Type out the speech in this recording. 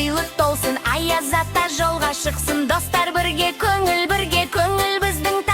Сыйлық толсын, Аяз ата жолға шықсын. Достар бірге, көңіл бірге, көңіл біздің.